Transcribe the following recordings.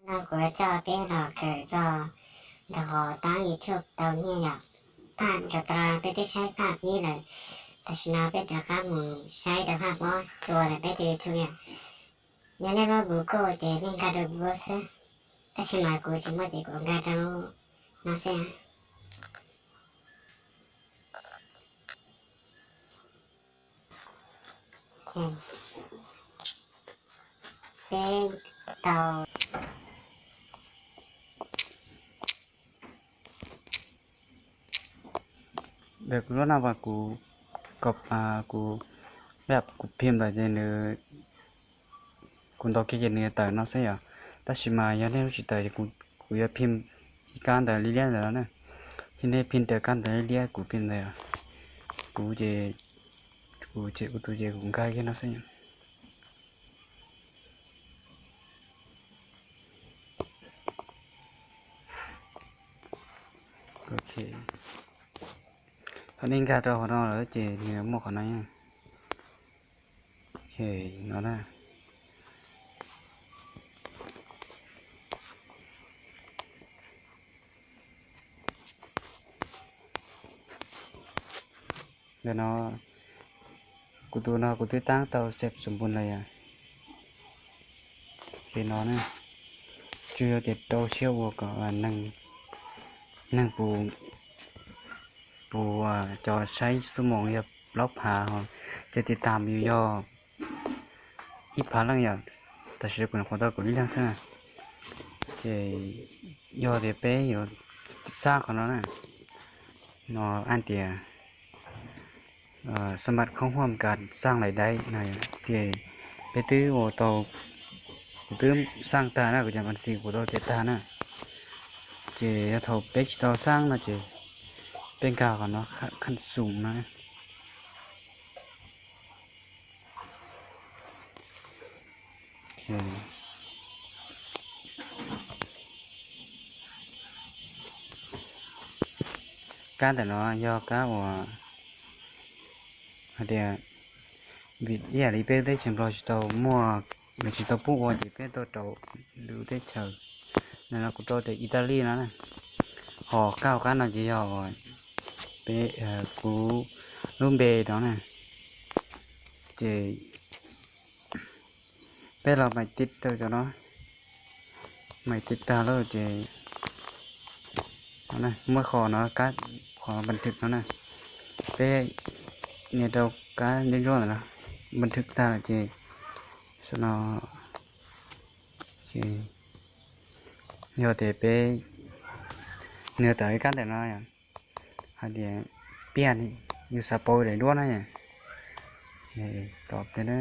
No kuv yuav coj peb los kawm txog ntawm qhov tab YouTube tau nyiaj yom. Phaj nkawd tau peb twb saib phaj ib lawm, tam sim no peb rov qab mus saib rau phaj ob txuas ntawm peb tus YouTube yom. Yog nej muab Google ces nej nkag rau Google xwb, tab sis mas kuv tsis muaj ces kuv nkag rau no xwb. Peb tau Ntawm kuv lub no mas kuv, kuv, kuv phim ntawm ces nws, kuv ntaus kiag ces nws yuav tawm no xwb yom. Tab sis mas yog nej lub tsis tawm ces kuv yuav phim ib kab ntawv liab liab ntawm no na. Ces nej phim ntawm kab ntawv liab liab kuv phim ntawd, kuv ces, kuv ces kuv tus ces kuv nkag kiag no xwb. Ok, thaum nej nkag rau qhov no lawm ces nws muaj qhov no. Ok, no na. Ntawm no, kuv tus no kuv twb tab tau xeeb xum npun lawm yom. Ces no na, tsuas yog tias rau siab ua kom neeg puas, puas cov saib xuab moos yog plaub phav, cov tiv tam yus yog ib phav leej yom. Tam sim no kuv nyuam qhuav tau kaum ib leeg xwb na. Ces yog tias peb yuav xaj qhov no na, no hais tias สมัครเข้าร่วมการสร้างรายได้ no ces peb twb ua tau, kuv twb xaj tag na, kuv cov npa xis kuv tau tiav tag na. Ces yog thaum peb tsis tau xaj no ces peb nkag qhov no khaj xum no. Kab ntawm no yog kab uas hais tias, vim ib yam li peb teb chaws Nplog tsis tau muaj, nws tsis tau pub ua ces peb tuaj rau lwm teb chaws. Ntawm no kuv rau tias Italy no na. Ho kab hauv qab no ces yog peb, kuv lub npe no na. Ces peb los mais tib rau cov no, mais tib tag lawm ces muab qhov no, kab qhov npas thwm no na, peb nias rau kab ntsuab ntsuab ntawm no, npas thwm tag lawm ces sau no. Yog tias peb, nws tawm ib kab ntawm no hais tias, piaj, yus xav pauv daim duab na, tom peb na.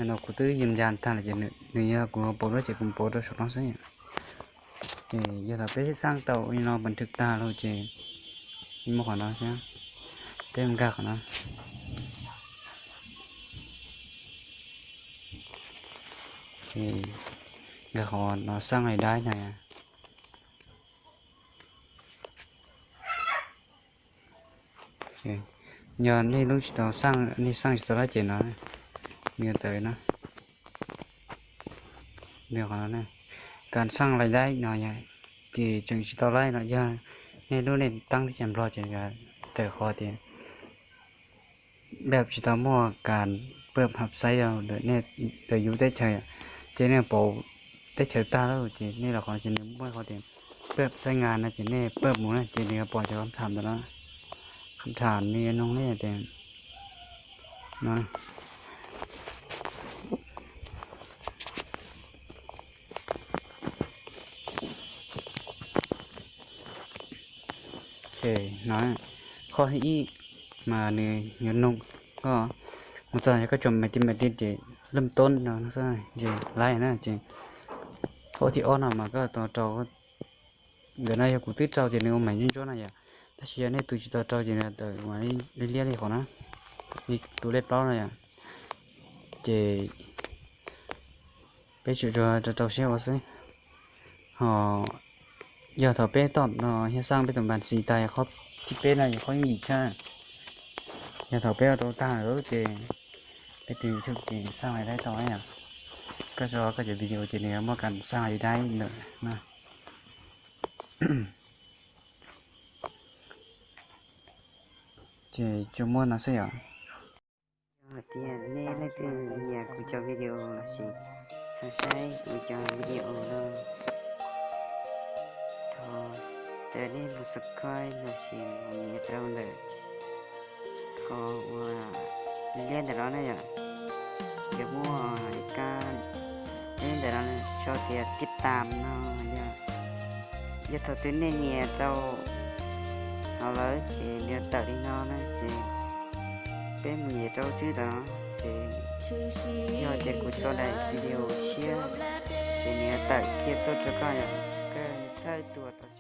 No kuv twb yws yas tag lawm ces nws yog kuv pauv duab ces kuv pauv rau saum no xwb. Ces yog thaum peb xaj tau li no npas thwm tag lawm ces muaj qhov no thiab, peb nkag qhov no. Nkag qhov no, xaj li dab no. Yog nej lub tsis tau xaj, nej xaj tsis tau dab ces no, nws tawm no. Nws qhov no, kas xaj li dab no yom, ces tseem tsis tau laib no yog nej lub nej tab teb chaws Nplog ces tawm qhov tias peb tsis tau muaj kas pab hab xaib ntawm yus teb chaws, ces nej pauv teb chaws tag lawm ces nej los qhov ces nws muaj qhov tias pab xaib ngas no ces nej pab mus na ces nws yuav pom cov kham tham ntawm no, kham tham nws yuav noog nej tias no. Ces no, qhov thib ib mas nws yuav noog koj mus txog yog koj tsuas mais tib mais tib ces lwm toob no ces laib na ces, qhov thib ob no mas koj tau rau, ntawm no yog kuv twb rau ces nws ua mais ntsuab ntsuab no yom, tab sis yog nej tus tsis tau rau ces nws tawm li liab li qhov na, li tus lej plaub no yom. Ces peb tsuas rau rau siab ua xwb. Ho yog thaum peb tom no yog xaj peb tus npas xis tag yog qhov Thib peb no yog qhov yooj yim tshaj. Yog thaum peb ua tau tag lawm ces peb tus YouTube ces xaj li daib tau yom. Koj tso koj cov video ces nws yuav muaj kas xaj li daib lawm no. Ces tsuas muaj no xwb yom. Yog hais tias nej leej twg nyiam kuv cov video lossis xav saib kuv cov video no, thov caw nej mus subscribe lossis mus nias rau ntawm qhov uas liab ntawm no na yom. Yuav muaj kab liab ntawm no tso tias tib tam no yom. Yog thaum twg nej nias rau hauv lawm ces nws tawm li no na ces peb mus nias rau tswb ntawm no ces yog tias kuv tso daim video tshiab ces nws yuav tawm kiag tuaj rau koj yom. Koj txhawb tuas tau.